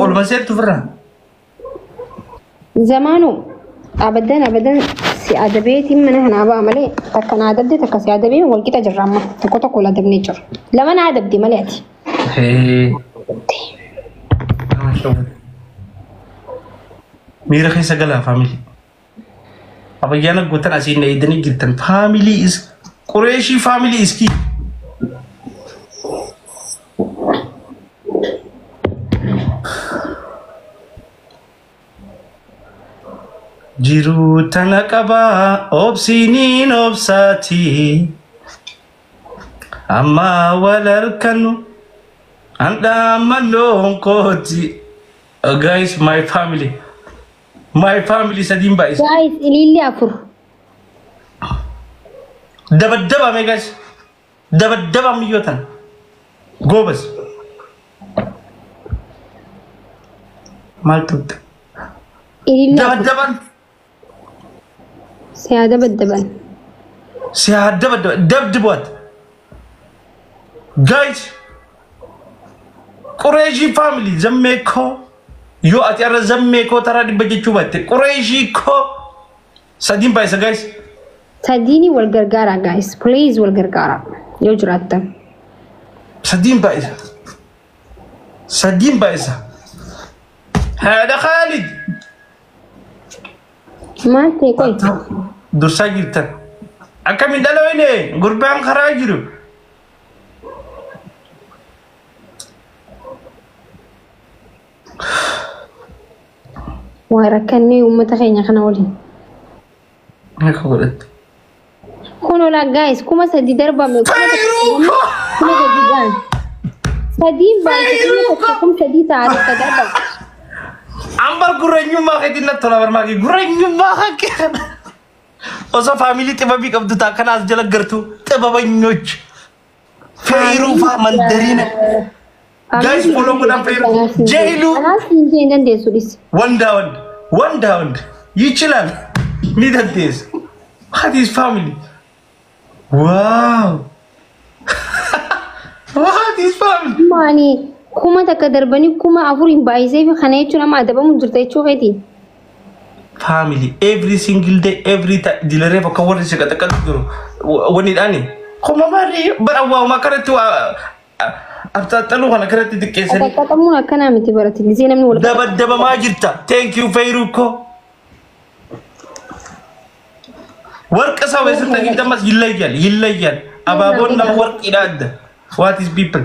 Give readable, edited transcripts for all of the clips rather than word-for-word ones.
Olma seettu ofirraa. Zamaanuu abadan abadan si adabeetiin mana kanaa ba'a malee, takka na adabde, takka si adabee, wal qixa jirra amma, tokko tokko wal adabnee jiru. Lama na adabde malee ati. Hee. Miira keessa galaa, family. Abayyaana gootan asiin na eegdanii jirtan. Family is Qureeshii, family is key. Jiruu tana qabaa obsiiniin obsaati. Amma wal harkanu handhaamannoon kooti. Guys, my family. My family sadiin baay'isa. Guys, ililli afur. Dabaddaba mee, guys. Dabaddaba miyyoo tana. Goobas. Maal turte? Ililli afur. Dabaddaban. Si haa dabaddaban. Si haa dabaddaba. Dabdiboot. Guys. Qureeshii family, zammee koo. Yoo ati irra zammee koo taraa 100 jechuu baatte, Qureeshii koo sadiin baay'isa, guys. Sadiini wal gargaara, guys. Please, wal gargaara. Yoo jiraattan. Sadiin baay'isa. Sadiin baay'isa. Haadha Khaalid. Maal ta'e qoy? Dursaa jirtan. Akkamiin dhala gurbaan karaa jiru. Waa rakkannee uummata keenya kana waliin. Akka godhatte. Kun olaa, guys, 3000 darbame. 3000 gaan. Sadiin baay'ee, 1000, 3000 ta'a akka darbame. Ambar gurreenyummaa keetiin natti tola barmaaqii gurreenyummaa kee. Osoo family xibabii qabdu ta'a kanaas jala gartuu xibabanyoch. Feeruu faa mandariina. Guys, follow godhan feeruu. Jeeluu. Kanaaf hin jee hin dandeessu dhis. ወንዳ ወንድ ወንዳ ወንድ ይችላል። Ni dandeessa. What is family? Wow. What is family? Maani 1000 darbanii 4000 hin baay'isee fi kana jechuun amma adabamu jirta jechuu keeti. Family every single day, every time dilaree bakka warri si qaxaqatu jiru wanidhaani. Kuma maali bara waa'uma kanatti waa abxaaxaluu kana kanatti xiqqeessanii. Qaxaqaxamuun akkanaa miti barate gisee namni wal Dabaddabamaa jirta. Thank you, Feyruu ko. ወርቅ ሰው የስልጠኝ ይለያል ይለያል። አባቦን nama warqiidha adda. What is people?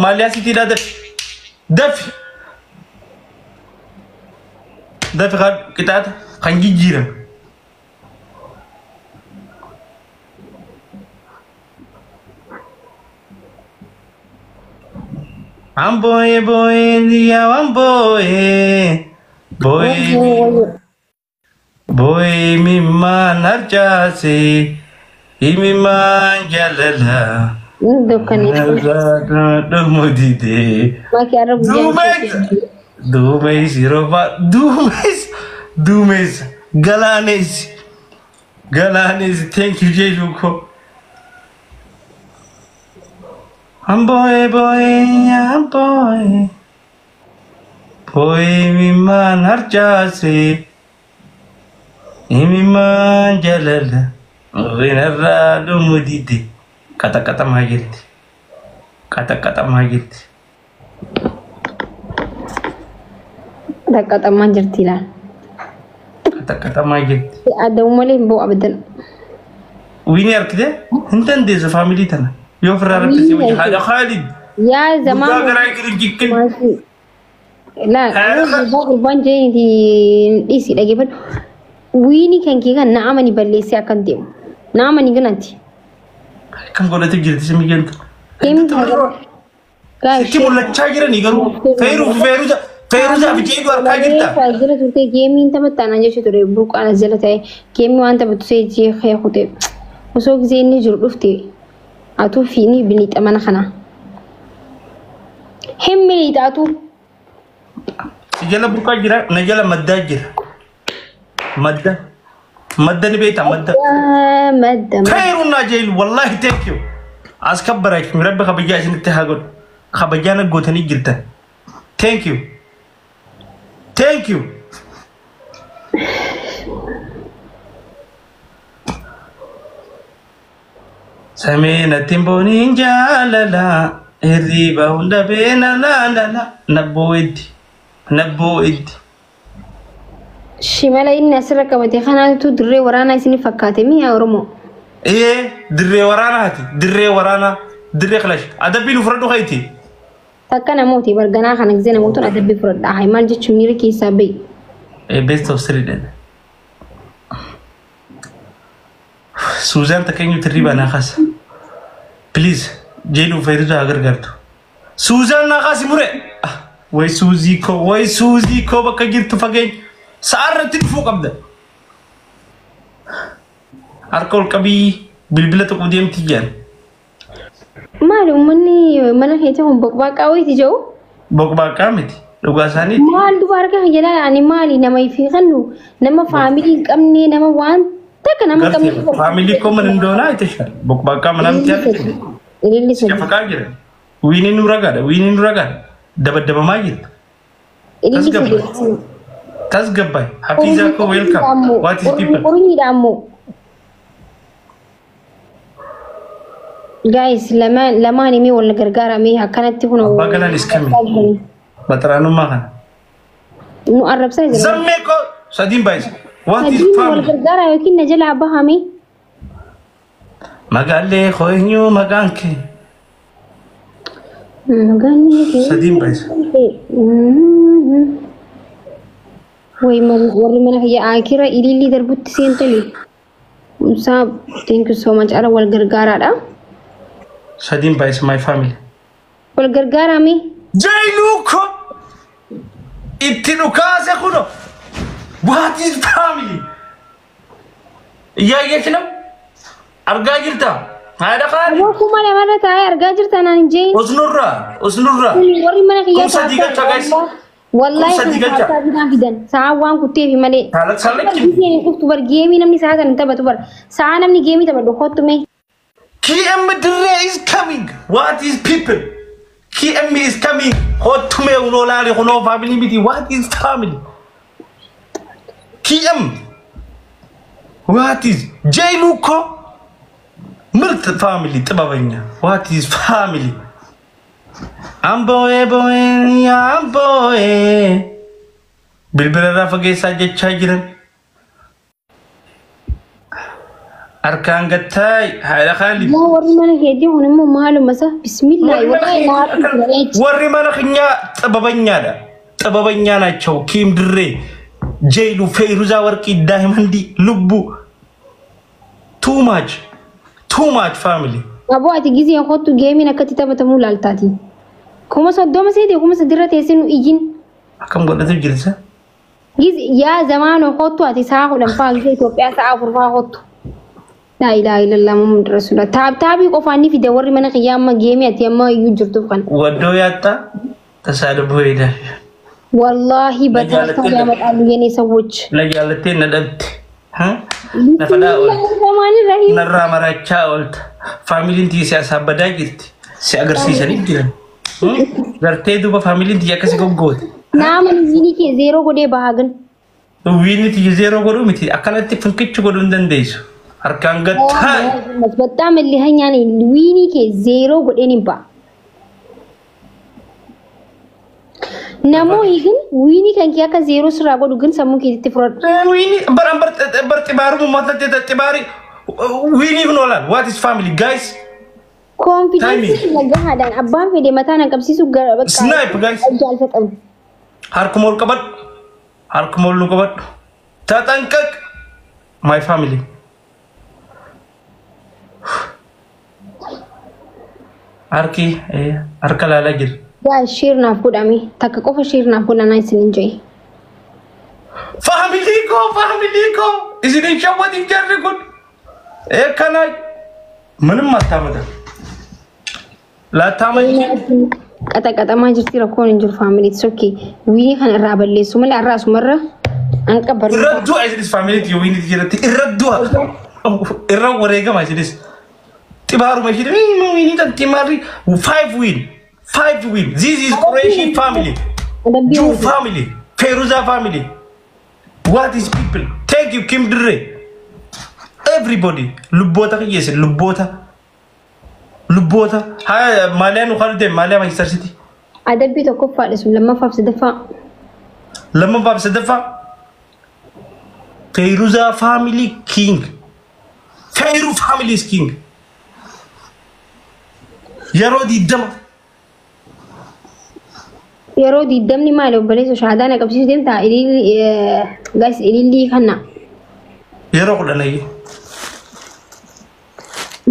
Maaliyaa sitiidha, dafi dafi dafi kan qixaata kan jijjiiran. Waan boo'ee boo'ee yaa waan boo'ee boo'ee boo'ee imimmaan harcaase, imimmaan jaalala. Dukkaneessa. Dhumu didee. Maaki arra guyyaan Duumeessa. Duumeessi roobaa duumeessa duumeessa galaaneessi galaaneessi, thank you, jechuun koo. Amboo'ee boo'ee amboo'ee boo'ee imimmaan harcaase, imimmaan jaalala Winarraa dhumu dide, qaxaqaxamaa jirti, qaxaqaxamaa jirti. Qaxaqaxamaa jirti ilaal. Qaxaqaxamaa jirti. Adabu malee hin bo'u abadan. Wiini argite hin dandeessu family tana yoo ofirraa rakkisee wajji haadha Khaalid. Yaa Guddaa zamaan garaa jiru jikkin. Maaki. Laal, gurbaa gurbaan jeeni dhiisi, dhageeffadhu. Wiini kan kee kan na amani balleessee akkan deemu. Na amani ganatti. Kan godhatee jirti si mijeeltu. Deemni. Sitti mul'achaa jiranii garuu feeruu fi feeruuza feeruuzaa fi jeedu harkaa jirta. Jala turte geemiin taphattaa naan jechuu ture, burqaan as jala ta'e geemii waan taphattu see jee kute osoo gisee inni jiru dhufte atuu fi ni biliixa mana kana. Hin miliixa atuu. Si jala burqaa jira, na jala maddaa jira. Madda. Madda ni beektaa, madda. Madda. Feeruun naa jeelu wallaahi, thank you. As kabbaraachuu rabbi kabajaa isinitti haa godhu. Kabajaa na gootanii jirtan. Thank you. Thank you. Samee natti booniin jaalala hirriiba hunda beena laalala nabboo iddi nabboo iddi. Shimala inni asirra qabate kanaatu dirree waraanaa isin fakkaate mi'a Oromoo. Ee, dirree waraanaati, dirree waraanaa, dirree kilash adabbiin fudhadhu kayti. Takka namooti barganaa kana gisee namootuun adabbii fudhadha. Haa, maal jechuun miira keessaa bahi. Best of three dha. Suuzaan takka eenyutti hirriibaa naa kaasa. Please, jeeluu fayyadu haa gargaartu. Suuzaan naa kaasi mure. Way Suuzii koo, way Suuzii koo, bakka jirtu fageenya. Sa'a irratti dhufuu qabda. Harka ol qabii bilbila tuquu deemti jaan. Maali, uummanni mana keessa kun boqbaaqaa wayiiti jiru? Boqbaaqaa miti. Dhugaa isaaniiti. Maal duba harka jalaa ani maali nama ifii kannu, nama family hin qabne, nama waan takka nama hin qabne. Family koo ምን እንደሆነ አይተሻል። ቦቅባቃ ምናምን ትያለሽ። Ililli sadi. Shafaqaa jira. Wiini nu ragaadha. Wiini nu ragaadha. Dabaddabamaa jirta. Ililli sadi. Tasgabbaay. Hafiizaa koo, welcome. What is people? Qurmiidha ammoo. Guys, lamaan lamaan himee wal gargaaramee akkanatti kun. Abbaa Galaan is coming. Baxaraanummaa kana. Nu arrabsaa jira. Zammee koo sadiin baay'isa. What is Sadiin wal family? gargaara yookiin na jalaa bahame. Magaalee koo, eenyu maqaan kee? Maqaan kee. Sadiin baay'isa. Way, warri mana kiyya akira ilillii darbutti seentani. Musaa, thank you so much. Ara wal gargaaraadha. Sadiin baay'isa, my family. Wal gargaarame. Jailuu koo itti dhukaase kuno. What is family? እያየች ነው argaa jirta haadha qaali. Aboo, 2000rra taa'ee argaa jirta naan hin jeen. Usnurra, usnurra. Warri mana kiyyaa 3000 galcha, guys. Wallahi 3000 kan galcha. sa'a bidaan fidan. Sa'a waan kutteefi malee. Haala salakki. Giseen hin dhuftu bar geemii namni sa'a sana hin taphatu bar. Sa'a namni geemii taphatu kottu mee. KM Dire is coming. What is people? KM is coming. Hottume unoo laali kunoo family miti. What is family? KM. What is Jailuko? ምርጥ family ጥበበኛ። What is family? Amboe boe amboe. Bilbila irraa fageessaa jechaa jiran. Harkaan gattaay haadha Khaalid. Yaa warri mana keetii kun immoo maaluma isa bismillaahi wallahi naa Warri mana keenyaa ጥበበኛadha. ጥበበኛ ናቸው። ኪም ድሬ፣ ጄሉ፣ ፌሩዛ ወርቂ፣ ዳይመንዲ፣ ልቡ፣ too much, too much family. Aboo, ati gizeen kottu geemiin akkatti taphatamuu laaltaati. 30,000 seete 3000rra teessee nu iyyin. Akkam godhatu jirsa? Giz yaa zamaanoo kottu ati sa'a 10 faa gisee Itoophiyaa sa'a 4 faa kottu. Laa ilaaha illallah Muhammad Rasulullah. Tap tapii qofaan ni fide warri mana kiyyaa amma geemii ati amma iyyuu jirtuuf kana. ወዶ ያጣ ተሳድቦ ይሄዳል። Wallaahi በታታ ያመጣሉ የኔ ሰዎች። Na jaalattee na dhabde. Na fadhaa oolte. Rahmaan Rahiim. Narraa marachaa oolta. Faamiliin tiyya si asaabbadaa jirti. Si agarsiisanii jiran. Gartee duuba faamiliin tiyya akkasi goggoote. Nama wiinii kee zeeroo godhee bahaa gan. Wiinni tiyya zeeroo godhuu miti. Akkanatti finqichi godhuu hin dandeessu. Harkaan gattaa. በጣም እልኸኛ ነኝ። Wiinii kee zeeroo godheen hin ba'a. Namoonni ግን wiinii kan kee akka zeeroo sirraa godhu ግን sammuu keetitti fudhadhu. Wiinii bar bar bar xibaaru uummata xibaari wiinii kun oolan. What is family, guys? Confidence nagahaadhaan abbaan fedhe mataa na qabsiisu gara bakka Snipe, guys. jaalfatamu. Harkuma ol qabadhu. Harkuma ol nu qabadhu. ተጠንቀቅ my family. Harki harka laalaa jira. Yaa share naaf godhame, takka qofa share naaf godhanaa isin hin jee. Family koo, family koo, isin shawwatin jarri kun kana ምንም አታመጣም። ላታመጪ Qaxaqaxamaa jirti, rakkoon hin jiru family, okay. Wiinii kana irraa balleessu malee har'a asumarra an qabbarru. Irra du'a isinis, family wiinii jiratti irra du'a, irra wareegama isinis xibaaruma ishee wiinii tan ximaarri. Five win, five win. This is Qureshi family, Adabbii Jew family. Feeruzaa family. What is people? Thank you, Kim Dirre. Everybody. Lubboota kiyyeessin lubboota. Lubboota. Haa, maaliyaa nu kan deemu maaliyaa Manchester City. Adabbii tokkoffaadha sun, lammaffaaf sadaffaa. Lammaffaaf sadaffaa. Feeruzaa family king. Feeruu family is king. Yeroo 20. Yeroo 20ni maali obboleessa, shahaadaa na qabsiisuu deemtaa? Ilillii guys, ilillii kana. Yeroo 10 ayyee.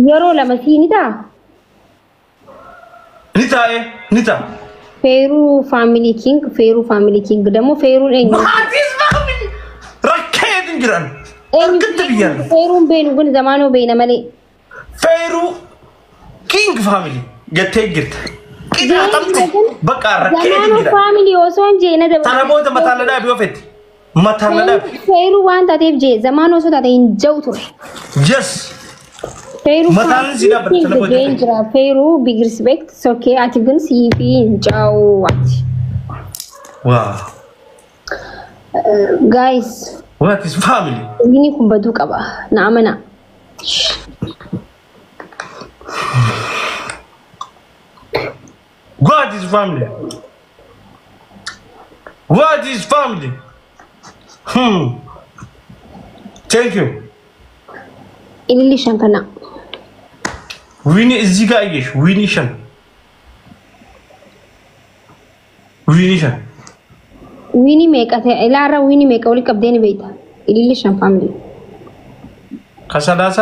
Yeroo lama sii ni ta'a. Ni taa'e, ni ta'a. Feeruu family king, feeruu family king ደግሞ feeruun eenyu? What is family? Rakkeetiin jiran. Eenyu? Harkatti biyyaan. Feeruun beenu kun zamaanoo beena malee. Feeruu king family jettee jirta. Qixaaxamte bakka rakkeetiin Zamaanoo jiran. family osoo hin jeena Tana booda mataan na dhaabi ofetti. Mataan na dhaabi. Feeruu waan taateef jee, zamaanoo osoo taate hin ja'u ture. Yes. Feeruu Mataan si dhaabbata, tana booda. jeen jira. Feeruu big respect, it's okay. Ati kun siifi hin ja'u ati. Wow. Guys, What is family? inni kun baduu qaba. Na amana. What is family? What is family? Thank you. Ililli shan kana. Win እዚህ ጋር አየሽ። Win 5, win 5. Winii meeqa ta'e ilaarra, winii meeqa walitti qabdee ni beekta? Ililli shan family. ከሰላሳ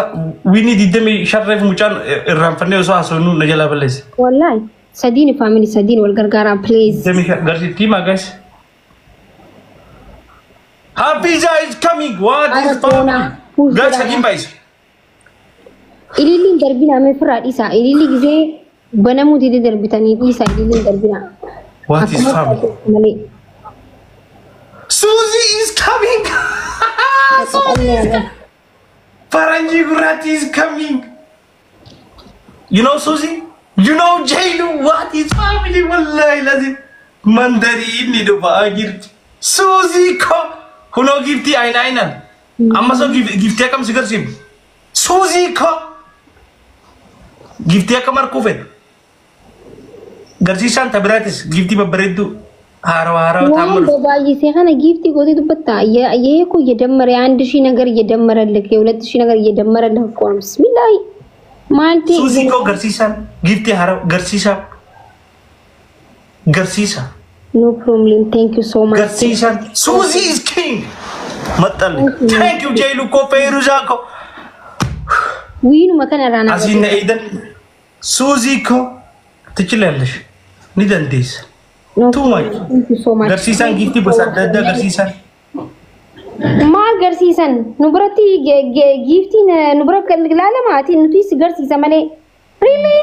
win 25 reef mucaan irraanfannee osoo haasofnu na jalaa balleesse. Wallaahi sadiin family, sadiin wal gargaaraa please. 25 garsiiftii maa guys. Hafiza is coming. What is Ara family? Guys, sadiin baay'ise. Ililliin darbinaa mee, firraa dhiisaa. Ililli gisee banamuu didee darbitanii dhiisaa, ililliin darbinaa. What is family? Malee. Suzy is coming. Suzy is coming. Faranji Gurati is coming. You know Suzy? You know Jailu? What is family? Wallahi lazim. Mandari inni dhufa jirti. Suzy ko. Kunoo giftii ayina ayinaan. Amma so giftii akkam si garsiifnu? Suzy ko. Giftii akkam harkuu fedha? Garsiisaan tabiraatis giftii babbareedduu haarawa haarawa waan taa'an. Babaay'isee kana giiftii gootee dubbatta. ይሄ እኮ እየደመረ የ1000 ነገር እየደመረልህ፣ የ2000 ነገር እየደመረልህ እኮ ነው። ብስሚላሂ ማለቴ Suzy koo garsiisaan giftii haarawa garsiisaa. Garsiisa. No problem, thank you so much. Garsiisaan Suzy is king. Maxxanne. Thank you, Jailu koo, Feeruzaa koo. Winuma kanarraa na Asiin na eedan. Suzy koo ትችላለሽ. Ni dandeessa. No Too much. Thank you so much. Garsiisaan giftii gosa adda addaa garsiisaan. Maal garsiisan? Nu biratti giiftiin nu bira ilaalama, ati nuti si garsiisa malee. Really?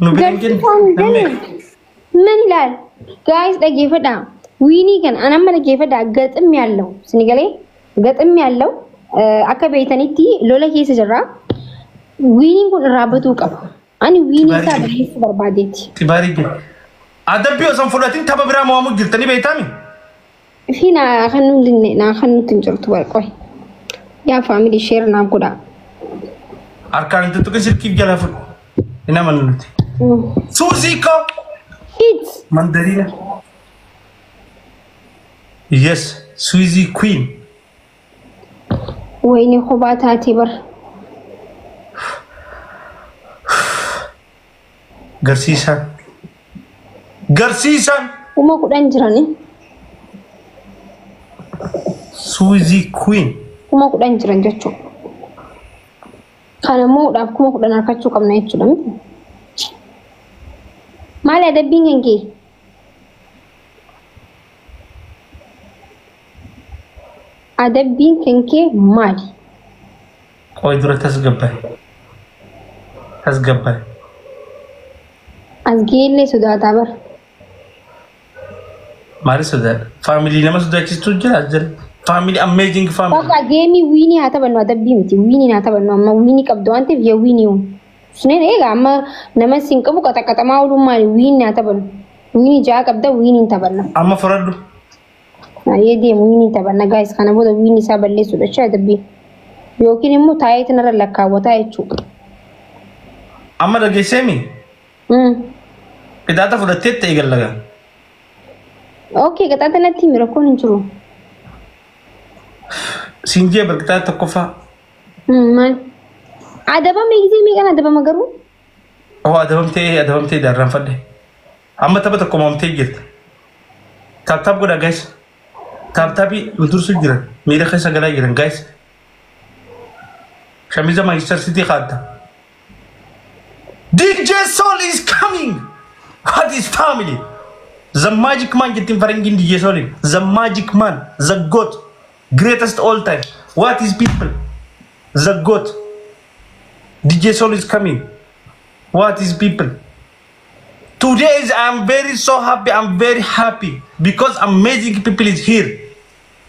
Nu bira hin jenne. Garsiisaan Namni ምን ይላል? Guys, dhaggeeffadhaa. Winii kan an amma dhaggeeffadhaa, ገጥም ያለው sinigalee ገጥም ያለው akka beeytanitti lola keessa jirra. Winiin kun irraa batuu qaba. Ani winii isaa balleessuu barbaadeeti. Xibaarii jira. Adabbii osoo hin fudhatin tapha biraa mo'amuu jirtanii beektaami? Fi naa kan nuti naa kan nuti hin jirtu barqoy. Yaa family, share naaf godhaa. Harkaan hin tuttuqin, silkiif jalaa fudhu. Hin amannu nuti. Suuzii koo. Hit. Mandariina. Yes, Suzy Queen. Wayni kophaa taatee bar. Garsiisaan. Garsiisaan. 10,000 jirani. Suzy Queen. 10,000 jiran jechuudha. Kana mo'uudhaaf 10,000 harkachuu qabna jechuudha miti. Maali adabbiin kan kee? Adabbiin kan kee maali? Qoy, dura tasgabbaa'e. Tasgabbaa'e. As geellee sodaataa bar. Maali sodaadha? Family nama sodaachistu jira as jala. Family, amazing family. Bakka gameii winii haa taphannu, adabbii miti. Winii haa taphannu, amma winii qabdu waan ta'eef yaa winii uun. Suneen egaa amma nama siin qabu qaxaqaxamaa ooluun maali? Winii haa taphannu. Winii ja'a qabda, winiin taphanna. Amma fudhadhu. Baay'ee deemu winii taphanna guys, kana booda winii isaa balleessuudha jechuudha adabbii. Yookiin immoo taa'eetiin irra lakkaawwataa jechuudha. Amma dhageesseemi? Qidaata fudhatteetta eegallaga. Okay, qaxaata natti himi, rakkoon hin jiru. Siin jee bar qixaata tokkoffaa. Maal? Adabame gisee meeqan adabama garuu? Oh, adabamtee adabamtee daarranfadhe. Amma tapha tokko moomtee jirta. Tap tap godha guys. Tap tapii nu dursu jiran. Miira keessa galaa jiran guys. Shamiza Manchester City kaadda. DJ Sol is coming. What is family? The magic man jettiin faranjiin DJ Solin. The magic man. The goat. Greatest all time. What is people? The goat. DJ Sol is coming. What is people? Today is I'm very so happy. I'm very happy because amazing people is here.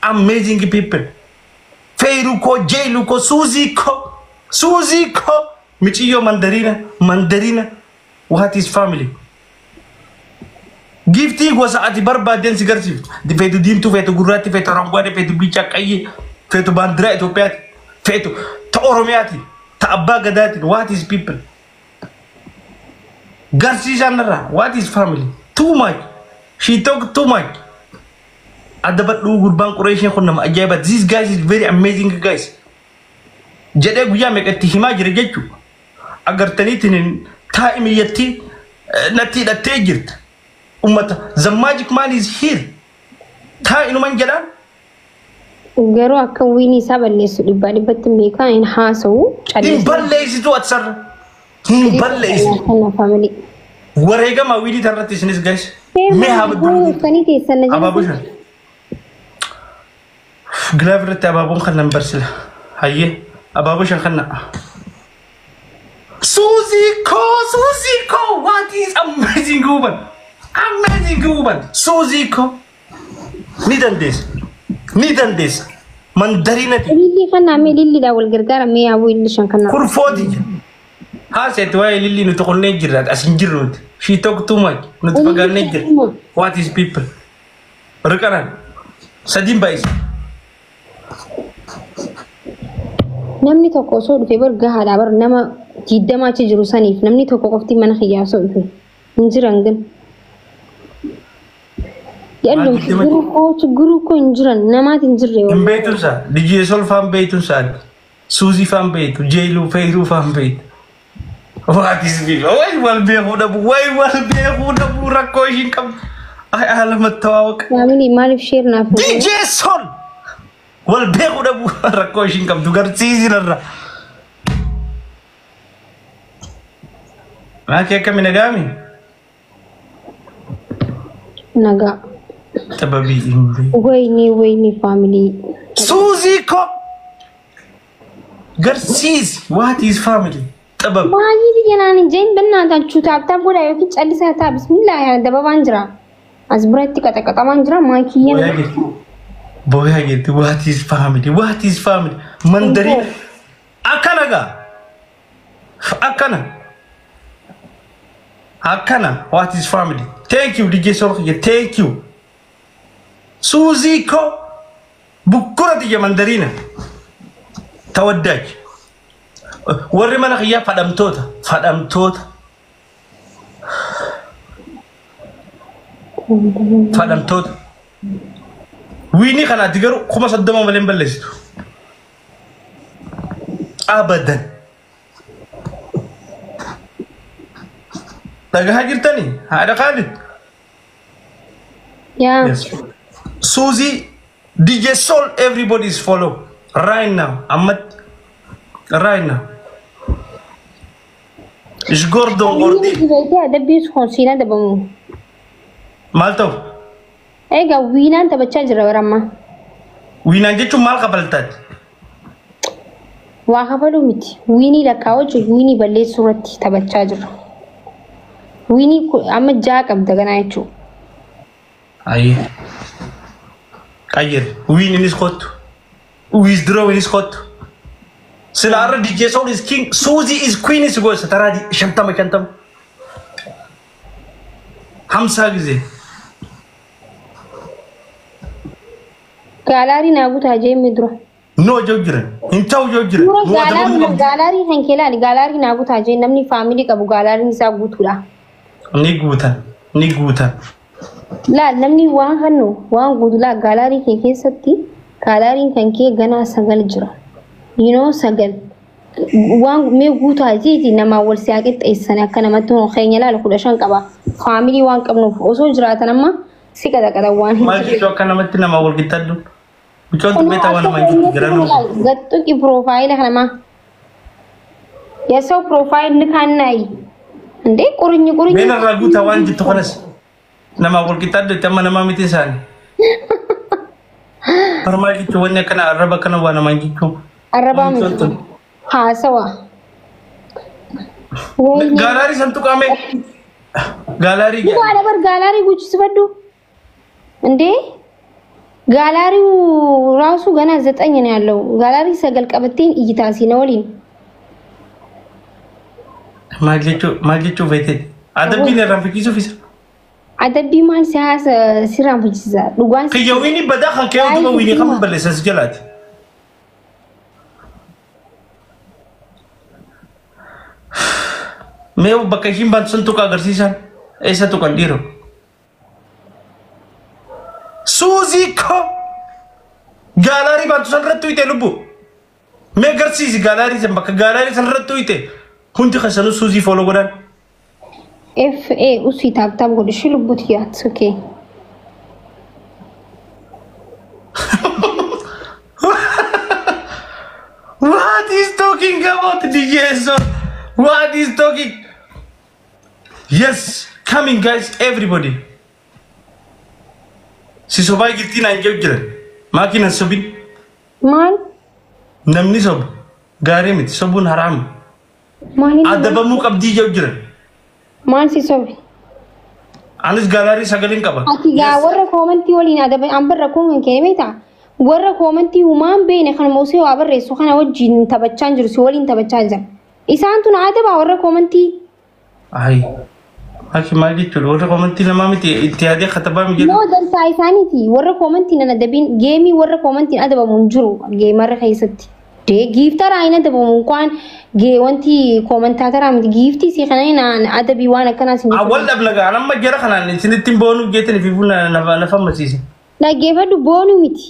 Amazing people. Feiruko, Jailuko, Suziko, Suziko, Michiyo Mandarina, Mandarina. What is family? Giftii gosa ati barbaaddeen si garsiiftu. Feetu diimtuu, feetu gurraatti, feetu aranguwaadhe, feetu bicaa qayyee, feetu baandiraa Itoophiyaati, feetu ta Oromiyaati, ta Abbaa Gadaati. What is people? Garsiisaan irraa. What is family? Too much. She talk too much. Adda badhuu gurbaan Qureeshiin kun nama ajaa'iba. This guys is very amazing guys. Jedhee guyyaa meeqatti himaa jira jechuudha. Agartaniitiin taa'imiyyatti natti hidhattee jirta. Ummata, the magic man is here. Taa'inuman jedhaan. Garuu akka winii isaa balleessu dhibbaa dhibbatti hin beekaa, hin haasa'u. Hin balleessitu ati sarara. Hin balleessitu. Kana family. Wareegama winii tarratti isinis guys. Mee haa Baddu. Uffanii teessan na Abaaboo jala. shan. Glove irratti abaaboon kan nan barsila. Hayyee abaaboo shan kan na. Suzy ko, Suzy ko, what is amazing woman? Amazing woman. Suzy ko. Ni dandeessa. Ni dandeessa. Mandariinati. Ilillii kana mee lilliidhaan wal gargaara mee yaabuu illi shan kana. Kurfooti. Haaseetti waa'ee lillii nuti qonnee jirra, as hin jirru nuti. She talk too much. Nuti fagaannee jirra. What is people? Riqanaan. Sadiin baay'isa. Namni tokko osoo dhufe bar gahaadha bar, nama 20 achi jiru saniif namni tokko qofti mana kiyyaa osoo dhufe hin jiran gan. Yallum. Maal 20? ችግሩ እኮ ችግሩ እኮ hin jiran namaati hin jirre. Hin beektuun isaa. DJ Sol faan beektuun isaa. Suuzii faan beektu. Jeeluu Feeruu faan beektu. What is people? Way wal beekuu dhabu. Way wal beekuu dhabu. Rakkoo ishiin qabdu. Ay አለመተዋወቅ. Family, maaliif share naaf hin DJ Sol wal beekuu dhabu rakkoo ishiin qabdu garsiisinarra. Maakii akkami, nagaami? Nagaa. Sababii hin beeku. ወይኔ ወይኔ family. Suuzii ko garsiisi. What is family? Xabab. Baay'ee biyya naan hin jeen በእናታችሁ tap tap godhaa yookiin callisaa taa bismillah yaa dababaan jira. As biratti qaxaqaxamaan jira maakiyyeen. Booyaa jirti. Booyaa jirti. What is family? What is family? Mandarii. Akkana gaa. Akkana. Akkana. What is family? Thank you, DJ Solkiyya. Thank you. Suuzii ko bukkura tiyya mandariina. Tawaddaaj. Warri mana kiyyaa fadhamtoota. Fadhamtoota. Fadhamtoota. Winii kanaatti garuu 30,000 malee hin balleessitu. Abadan. Dhagahaa jirtanii? Haadha Kaalid. Yaa. Yes. Suzy, DJ Sol, everybody is follow right now. Ammatti. Right now. Gordon Gordi. Beekee adabbii kun siinaa dabamu. Maal ta'u? Egaa wiinaan taphachaa jira baramma. Wiinaan jechuun maal kafaltaati? Waa kafaluu miti. Winii lakkaa'uu, winii balleessuu irratti taphachaa jira. Winii amma ja'a qabda ganaa jechuudha. Ayyee. Qayyar. Win inis kottu. Withdraw inis kottu. Sila har'a DJ Sol is king. Suzy is queen is gosa taraa 50 50. 50 ጊዜ. Gallery naa guutaa jee dura. No joo jiran. Hin ta'u joo jiran. Dura Nu adabamuu gallery qabdi. Gallery kan kee ilaali. Gallery naa guutaa jee. Namni family qabu galleryn isaa guutuudha. Ni guutan. Ni guutan. Laal, namni waan hannu waan guutu laal. Gallery kee keessatti galleryn kan kee ganaa sagal jira. Yinoo sagal. Waan mee guutaa jeeti namaa wal si'aa qixxeessan akka namatti hoo keenya laal 15 qaba. Family waan qabnuuf osoo jiraatan amma si qaxaqata waan hin Maal jechuu akka namatti namaa wal qixxaddu? Mucoon tun beektaa waan namaa hin jirtu gara nama. Gattuqi profile kanamaa. የሰው profile ንካናይ እንዴ ቁርኝ ቁርኝ Mee narraa guutaa waan jettu kanas. Namaa wal qixxaddu itti amma namaa miti isaani. Bara maal jechuu wanni akkana arraba akkana waa namaa jechuu. Arrabaa miti, haasawa. ወይኔ! Gallery san tuqame. Gallery jedha. Dhugaadha bar, gallery guuchisifadhu እንዴ። ጋላሪው ራሱ ገና 9 ነው ያለው። Gallery sagal qabatteen እይታሲ ነው waliin. Maal jechuu feete? Adabbiin irraan fichisuuf isa. Adabbii maal siyaasa sirraan fichisa dhugaan. Kiyya win badaa kan kee utuma win kan balleessas jalaati. Mee bakka ishiin baantu san tuqa agarsiisan. Eessa tuqan dhiiroo? Suuzii koo gallery baantu san irratti uyite lubbu. Mee agarsiisi gallery san, bakka gallery san irratti uyite. Hundi keessanuu Suuzii follow godhan. F A usii tap tap godhu shi lubbuti yaat okay. What is talking about DJ Son? What is talking? Yes, coming guys, everybody. Si sobaa jirtii naan jedhu jiran. Maakiin hin sobin. Maal? Namni sobu. Gaarii miti. Sobuun haraama. Maaliin? Adabamuu qabdii jedhu jiran. Maal si sobe? Anis gallery sagaleen qaba. Ati gaa warra comment waliin adaba an barra kun kan kee beektaa? Warra comment humaan beene kan moosee waa barreessu kana wajjin taphachaa jiru, si waliin taphachaa jira. Isaan tun adabaa warra comment. Ayi. Aki maal jechuudha? Warra comment namaa miti itti yaadee katabaa mi jedhu. Moo dansaa isaaniiti. Warra commentiin an adabiin game warra commentiin adabamu hin jiru gamerra keessatti. Dee gifteraa hin adabamu እንኳን gee wanti commentator miti gift si kana naan adabii waan akkanaa sin Awwal dhabna gaa amma jara kanaan isinitti hin boonuuf jeetanii fi fuula nafa ammasiise. Dhaggeeffadhu, boonuu miti.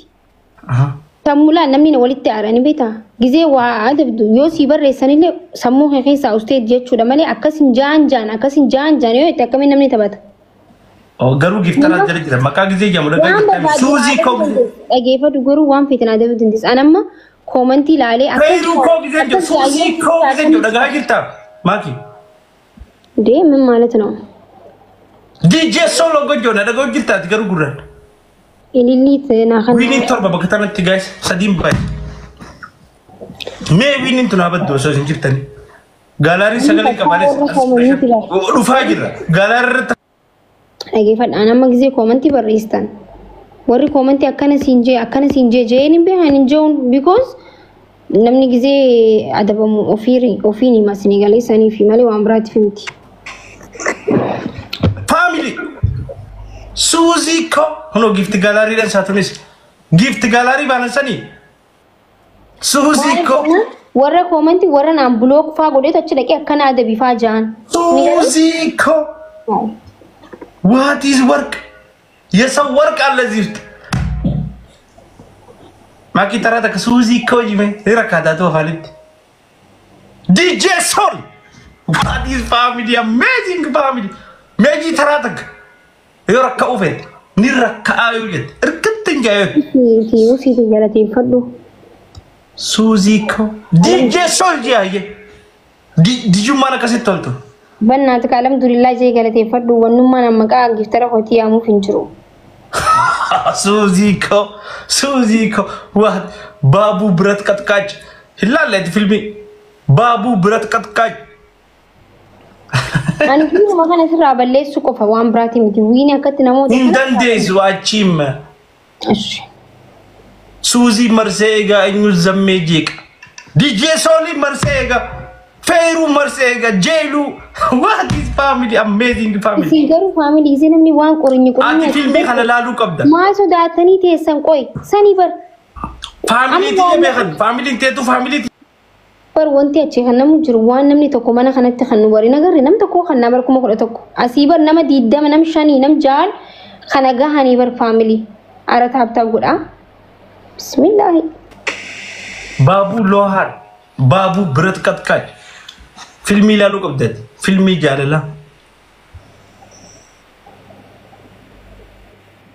Sammuulaan namni walitti aarani beektaa? Gizee waa adabdu yoo sii barreessanillee sammuu kee keessaa usteet jechuudha malee akkas hin jaan jaan akkas hin jaan jaan yoo itti akkamiin namni taphata? Garuu gifteraa jala jira. Maqaa gizee jedhamu dhagaa Waan gifteraa. barbaadu Suuzii koo adabuu dandeessa. Dhaggeeffadhu, garuu waan feetan adabuu dandeessa. An amma comment ilaalee Feeruu koo gizee jedhu. Suuzii koo gizee jedhu dhagaa jirtaa? Maaki. እንዴ ምን ማለት ነው? DJ Solo Gojo na dhagaa jirtaati garuu gurraan. Ililliit naa kana. Winiin 7 bakka tanatti guys, sadiin baay'ee. Mee winiin tun haa baddu osoo isin jirtanii. Gallery sagalee qabaanis dhufaa jirra. Gallery irratti Dhaggeeffadhu, an amma gizee comment barreessitan. Warri comment akkana siin jee akkana siin jee jeen hin beekan hin jehuun because namni gizee adabamu ofiin ofiin hima isinii galee sanii fi malee waan biraatiif miti. Family Suuzii koo hunoo gift gallerydhaan isaa tunis gift gallery baanan sanii Suuzii koo. Warra comment warra naan block faa godheetu achi dhaqee akkana adabii faa ja'an. Suuzii koo. What is work? የሰው ወርቅ አለ እዚህ ውስጥ። ማኪ ተራ ተከ ሱዚ koo jime rakkaataatu afaanitti. DJ Sol. What is family? Amazing family. Meejii taraa takka. Yoo rakka'uu feete ni rakka'aa yoo jette irkitti hin jaayoo. Usiitu galateeffadhu. Suuzii koo. DJ Sol jaaye. Dijummaan akkasitti toltu. Bannaati ka alhamdulillah jee galateeffadhu, wannummaan amma maqaa giftera kootii yaamuuf hin jiru. Suuzii koo. Suuzii koo. What? ባቡ ብረት ቀጥቃጭ ይላል ፊልሚ ባቡ ብረት ቀጥቃጭ። Ani fiiluma kana sirraa balleessuu qofa, waan biraati miti. Win akkatti namoota. Hin dandeessu achiim. Ishi. Suuzii marsee egaa eenyu zammee jeeqa. DJ Soolii marsee egaa. Feeruu marsee eega jeeluu. What is family? Amazing family. Isin garuu family isin namni waan qorinyi qorinyi. Ati filmii kana laaluu qabda. Maal sodaatanii teessan qoy sanii bar. Family tiyya beekan. Family teetu family. Bar wanti achi kan namu jiru waan namni tokko mana kanatti kan nu bari nagarre nam tokko kan nama 11,000 asii bar nama 20 nam 5 nam 6 kana gahanii bar family ara tap tap godha. Bismillaahi. Baabuu Loohaar. Baabuu Birat Qaxqaaj. Filmii ilaaluu qabdati. Filmii jaalalaa.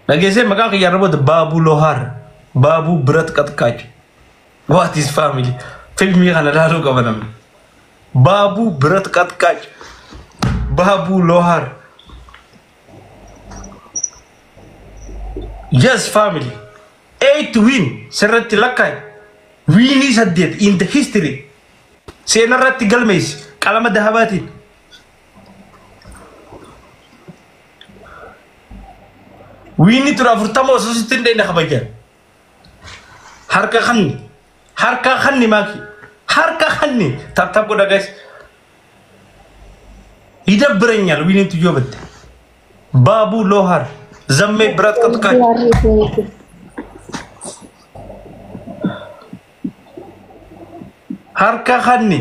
Dhageessee maqaan kiyya arra booda Baabuu Loohaar. Baabuu Birat Qaxqaaj. What is family? Filmii kana ilaaluu qaba namni. Baabuu Birat Qaxqaaj. Baabuu Loohaar. Yes family. 8 win sirratti lakkaa'e. Winii 8 in the history. Seenarratti galmeessi qalama dahabaatiin. Winii tura 40 osoo sitti hin dhayne kabajan. Harka kanni. Harka kanni maaki. Harka kanni. Tap tap godha guys. ይደብረኛል ዊኒን ትዮ በተ ባቡ ሎሃር ዘሜ ብረት ቀጥቃጭ harka kanni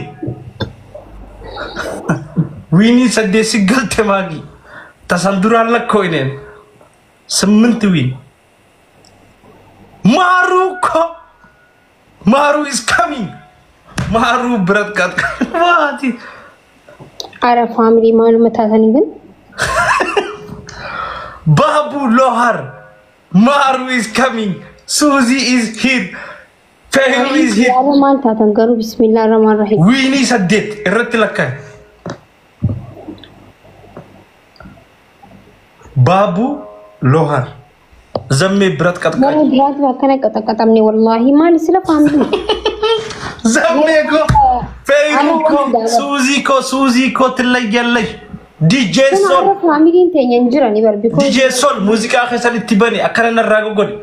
winii 8 si galte maagi tasan duraan lakkooyneen 8 win maaru ko maaru is coming maaru ብረት ቀጥቃጭ what? Ara family maaluma taatanii ግን ባቡ ሎሃር ማሩ is coming ሱዚ is here Fehiru is here. Ara maal taatan garuu bismillah rahmaan rahiim. Winii 8 irratti lakkaa'e. Baabuu Loohaar. Zammee birat qaxqaaj. Bara duraatu akkana qaxaqaxamne wallaahi maal sila family. Zammee koo Fehiru koo Suuzii koo Suuzii koo ትለያለሽ. DJ Sol. Ara familyn teenya hin jirani bar because DJ Sol muuziqaa keessan itti bane akkana narraa goggodhe.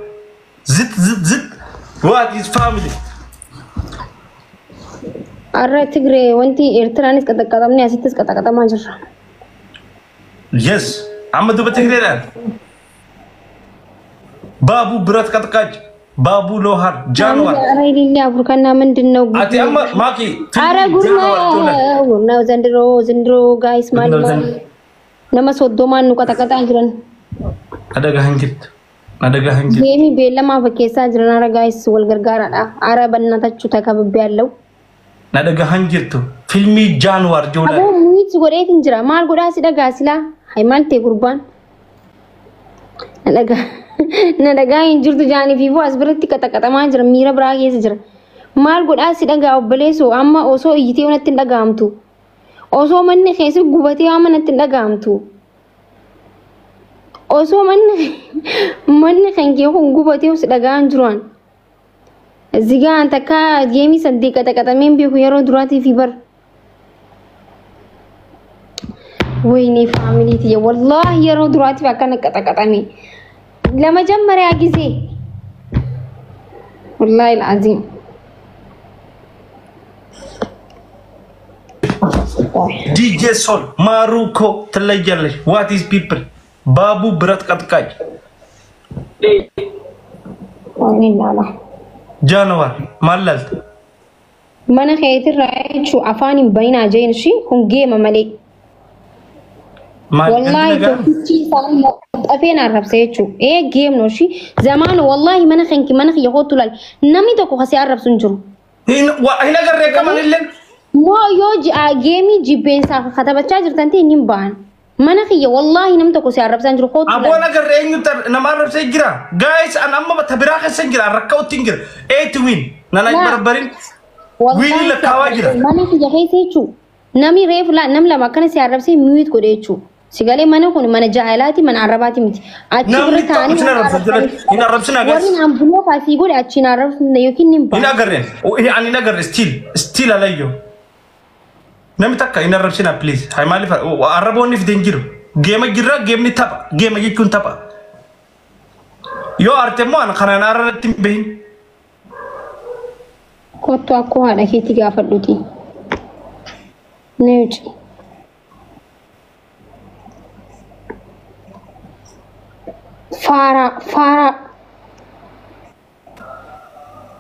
Zit zit zit. What is family? Arra Tigree wanti Eertiraanis qaxaqaxamne asittis qaxaqaxamaa jirra. Yes. Amma duba Tigreedhaan. Baabuu birat qaxqaaj. Baabuu Loohaar. Jaanwaar. Ara ilillee afur kannaa ምንድን ነው? Ati amma maaki. Ara ጉድ ነው ጉድ ነው ዘንድሮ ዘንድሮ guys maal nama 30n nu qaxaqaxaa jiran. Adagaa hin jirtu. Adagaa hin jirtu. Geemii beellamaa fakkeessaa jiran ara guys wal gargaaraadha. Ara bannatachuu takababbe ያለው. Adagaa hin jirtu. Filmii Jaanwaar joolaa. Aboo mute godheetiin jira. Maal godhaa si dhagaa silaa? Hay maal ta'e gurbaan? Na dhagaa na dhagaa hin jirtu jaanii fi as biratti qaxaqaxamaa jira miira biraa keessa jira. Maal godhaa si dhagaa obboleessoo amma osoo iyyitee natti hin dhagahamtu. Osoo manni keessa gubatee amma natti hin dhagahamtu. Osoo manni kan kee kun gubatee si dhagaa hin jiru. እዚህ ጋ አንተ ካ geemii 8 qaxaqaxameen beeku yeroo duraatii fi bar. ወይኔ family ትየ ወላሂ yeroo duraatiif akkana qaxaqaxame ለመጀመሪያ ጊዜ ወላሂ ልዓዚም። DJ Sol ማሩ ኮ ትለያለሽ። What is people? ባቡ ብረት ቀጥቃጭ ወይኔ ላላ ጃንዋር ማላልት mana keetirraa jechuun afaan hin bahinaa jeen ishii kun geema malee. Wallahi tokkichi isaanii xafeen arrabsa jechuun ee geemno ishii zamaanu wallahi mana kanki mana kiyya kootu laal namni tokko kasee arrabsu hin jiru. Hin agarree qaban illee. Moo yoo geemii jibbeensaa katabachaa jirtan ta'e hin bahan. Mana kiyya wallahi namni tokko si arrabsaa hin jiru kootu laal. Aboon agarree eenyu nama arrabsee jira. Guys an amma bakka biraa keessa hin jira rakkootti hin jira. Eight win nana hin barbarin. Winii lakkaawaa jira. Mana kiyya keessa jechuun namni reefu nam lama akkana si arrabsee mute godhe jechuun. Sigalee mana kun mana jaa'ilaati mana arrabaati miti. Achi bira taa'anii Hin arrabsina hin arrabsina guys. Warri naan buloo kaasii godhe achi hin arrabsine yookiin hin Hin agarreen ani hin agarre still still alayyoo. Namni takka hin arrabsina please. Hay maaliif arraboonni fide hin jiru. Geema jirra geemni tapha geema jechuun tapha. Yoo arte immoo an kanaan arratti hin bahin. Kottu akkoo haadha keetti gaafadhuti. ነይ ውጪ። ፋራ ፋራ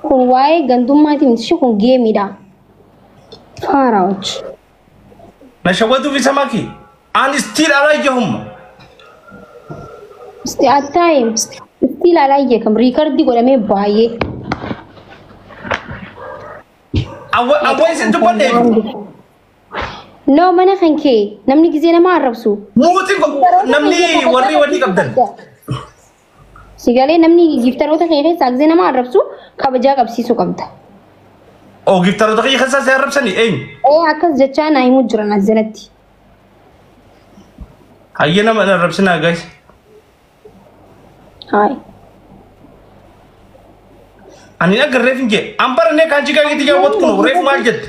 kun waa'ee gandummaatii miti ishee kun geemiidha. ፋራዎች Na shawwaduu fi samaaki. Ani still alayyahum. እስቲ አታይም still አላየክም። Record godhamee baay'ee Awwa isin dubbadhe. No, mana kan kee namni gisee nama arrabsu. Muutiin namni warri wanni qabdan. Sigalee namni giftaroota kee keessaa gisee nama arrabsu kabajaa qabsiisuu qabda. Oo, giftaroota kiyya keessaa si arrabsanii eenyu? Ee, akkas jechaa naa himuu jiran as jalatti. Hayyee, nama hin arrabsinaa, guys. Hayi. Ani agarreef hin jee. An barannee kaan jigaa giti jaawwatu kun reefu maal jette?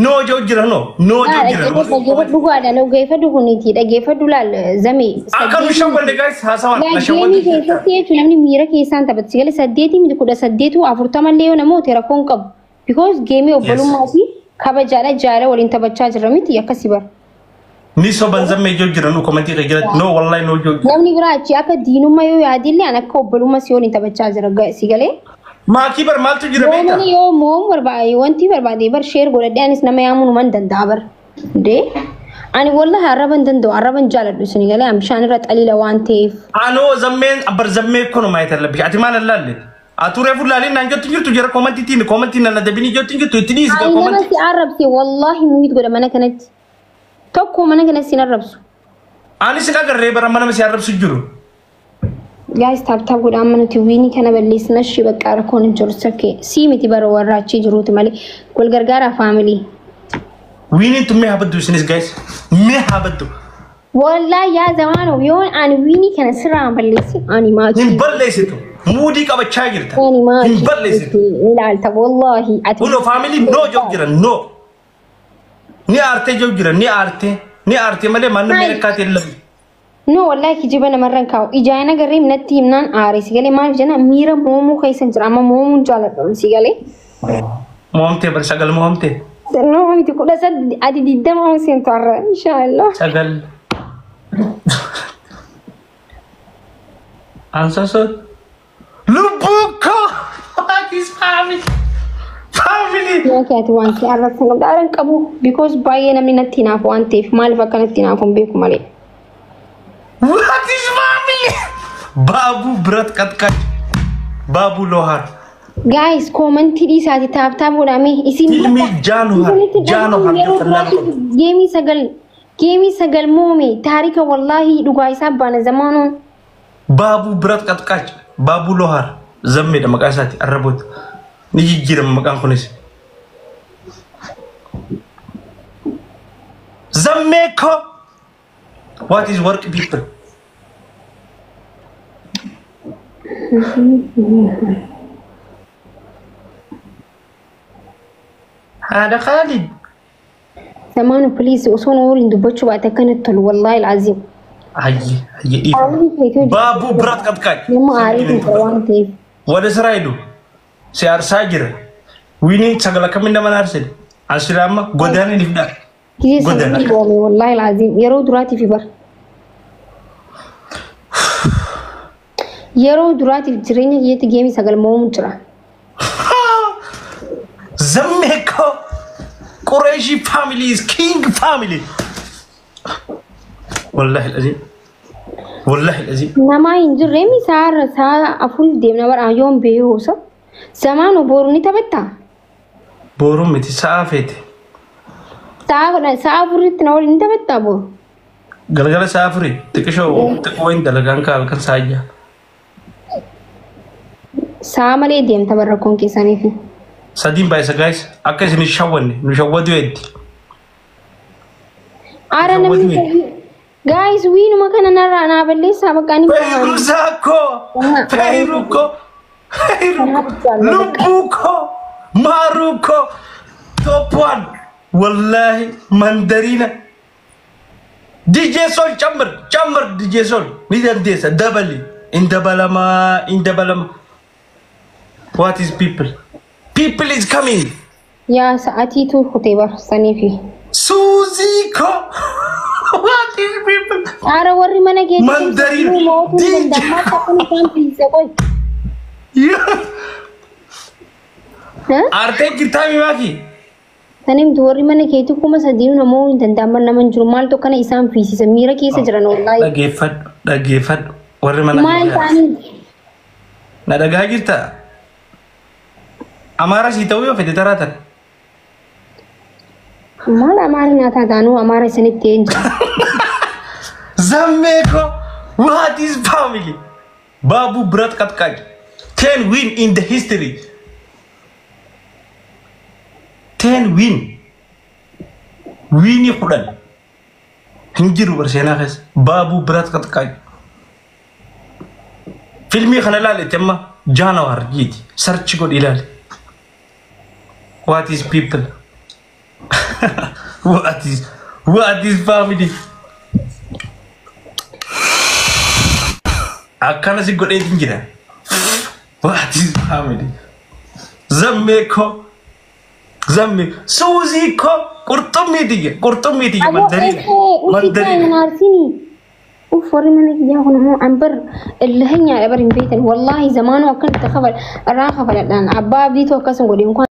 Noo jau jira, noo noo jau jira. Dhaggeeffadhu, dhugaadha, dhaggeeffadhu, kuniiti dhaggeeffadhu, laal zamee. Akka nu shawwanne, guys, haasawaan na Geemii shawwanne. keessatti jechuun namni miira keessaan taphata. Sigalee saddeetii miti, 18 40llee yoo namoota rakkoo hin qabu. Because geemii obbolummaa fi kabajaadha, jaala waliin taphachaa jirra miti, akkasii bara. Ni soban, zammee jau jira, nu komentii kee jalatti noo wallahi noo jau jira. Namni biraa achi akka diinummaa yoo yaadillee an akka obbolummaa si waliin taphachaa jira sigalee. Maakii bar maaltu jira beektaa? Yoomani yoo mo'uu barbaade, wanti barbaade bar share godhadhee anis nama yaamuu numan danda'a bar. Dee ani wallahi arraba hin danda'u, arraba hin jaaladhu, isin galee an bishaan irra xaliila waan ta'eef. Anoo zammeen bar zammee kono maayit allabbi ati maal allaalle? Atu reefu laalin naan jettu jirtu jira komantiitiin komantiin nan adabinii jettu jirtu itti dhiisi Ani nama komantii. si arrabse wallahi mute godha mana kanatti. Tokko mana kanatti sin arrabsu. Ani sin agarree bara mana si arrabsu jiru. Guys, tap tap godha, amma nuti winii kana balleessina shi bakka rakkoon hin jiru sakkee sii miti bara warra achii jiruuti malee wal gargaaraa family. Winiin tun mee haa baddu isinis, guys, mee haa baddu. Wallahi yaa zamaanoo, yoon ani winii kana sirraa balleessin ani maatii. Hin balleessitu. Muudii qabachaa jirta. Ani maatii. Hin balleessitu. Ilaalta wallahi ati. Kunoo family noo jau jira noo. Ni aartee jau jira, ni aartee ni aartee malee manni mee akkaatee lamu. No, wallahi kijiba namarran kaa'u. Ijaan agarree natti himnaan aare, si galee? Maaliif jenna, miira moomuu keessa jira, amma moomuun jaaladhu, si galee. Moomtee bar, sagal moomtee. No miti, 18, ati 20 on seentu har'a inshaallah. Sagal. Ansaso. Lubbuu koo. What is family? Family. Yoo ati waan si arrabsan qabda, aara hin qabu because baay'ee namni natti hinaafu waan ta'eef, maaliif akka natti hinaafu hin beeku malee. What is family? Baabu birat qatqat. Baabu Lohar. Guys, koomantii dhiisaati tap tap godhamee isin. Ilmi Jaanuhar. Jaanuhar. Yeroo duraatiif geemii sagal, geemii sagal moome taarika, wallaahi dhugaa isaa baana zamaanuun. Baabuu birat qatqaach. Baabuu Lohar. Zammeedha maqaa isaati arraboota. Ni jijjiirama maqaan kunis. Zammee koo. What is work people? Haadha Khaalid. Zamaanu, please, osoo na waliin dubbachuu baate akkanatti tolu, wallaahi alaaziim. Hayyi hayyi, dhiifama. Baabuu birat qatqaach. Nama aariitu jira waan ta'eef. ወደ ስራ ሂዱ። ሲያርሳ jira. Winiin sagal akkamiin nama aarsine? Asilaama godaana ni fidha. Gisee Godana. sagal goome, wallaahi alaaziim, yeroo duraatiif bar. Yeroo duraatiif jireenya kiyyatti geemii sagal moomu jira. Zammeko Qureshi family is king family. Wallahi alazim. Wallahi alazim. Namaa hin jirre mi sa'a sa'a 4 deemna bara yoon beeyoosa. Zamaanu, boru ni taphattaa? Boruu miti, sa'a feete. Sa'a 10 sa'a 4tti na waliin ni taphattaa boru? Galgala sa'a 4 xiqqishoo xiqqoo wayin dalagaan kaa halkan sa'a 6. Sa'a malee deemta bara rakkoon keessaniifi. Sadiin baay'isa, guys, akka isin hin shawwanne nu shawwatu heddi. Aara namni Shawwatu. Guys, wiinuma kana narraa naa balleessaa bakka ani Feeruusaa koo, feeruu koo, feeruu koo, lubbuu koo, maaruu koo, top one wallahi mandariina. DJ Sol ጨምር ጨምር፣ DJ Sol ni dandeessa, dabali, in dabalamaa, in dabalama. What is people? People is coming. Yaa sa'atiitu kutee barsaniifi. Suuzii ko. What is people? Aara warri mana keetii Mandariin mootuu DJ. danda'an maal akkana isaan fiisa qoy. Aartee jirtaa mimaaki? Tanimtu warri mana keetii 3000 namoo hin danda'aman nama hin jiru maaltu akkana isaan fiisisa miira keessa jiran wallaahi. Dhageeffadhu dhageeffadhu warri mana Maal kiyyaa. ta'anii? Na dhagaa jirtaa? Amaara sii ta'uu yoo fedhe taraatan. Maal amaara nyaataa taanuu amaara isinitti een jira. Zammeeko, what is family? Babu Brat Katkaj. 10 win in the history. 10 win. Winii 10. Hin jiru bar seenaa keessa. Babu Brat Katkaj. Filmii kana ilaaletti amma Jaanawar jiiti. Search godhi ilaali. What is people? What is family? Akkana si godheetin jira. What is family? Zammee ko. Zammee suuzii ko qurxummii tiyya qurxummii tiyya Aboo mandariina uffee mandariina. Arsini. Uff, warri mana kiyyaa kun immoo an bar illee bar hin beektan wallaahi zamaanuu akkanatti irraa kafaladhaan abbaa abdiitu akkasuma godhe.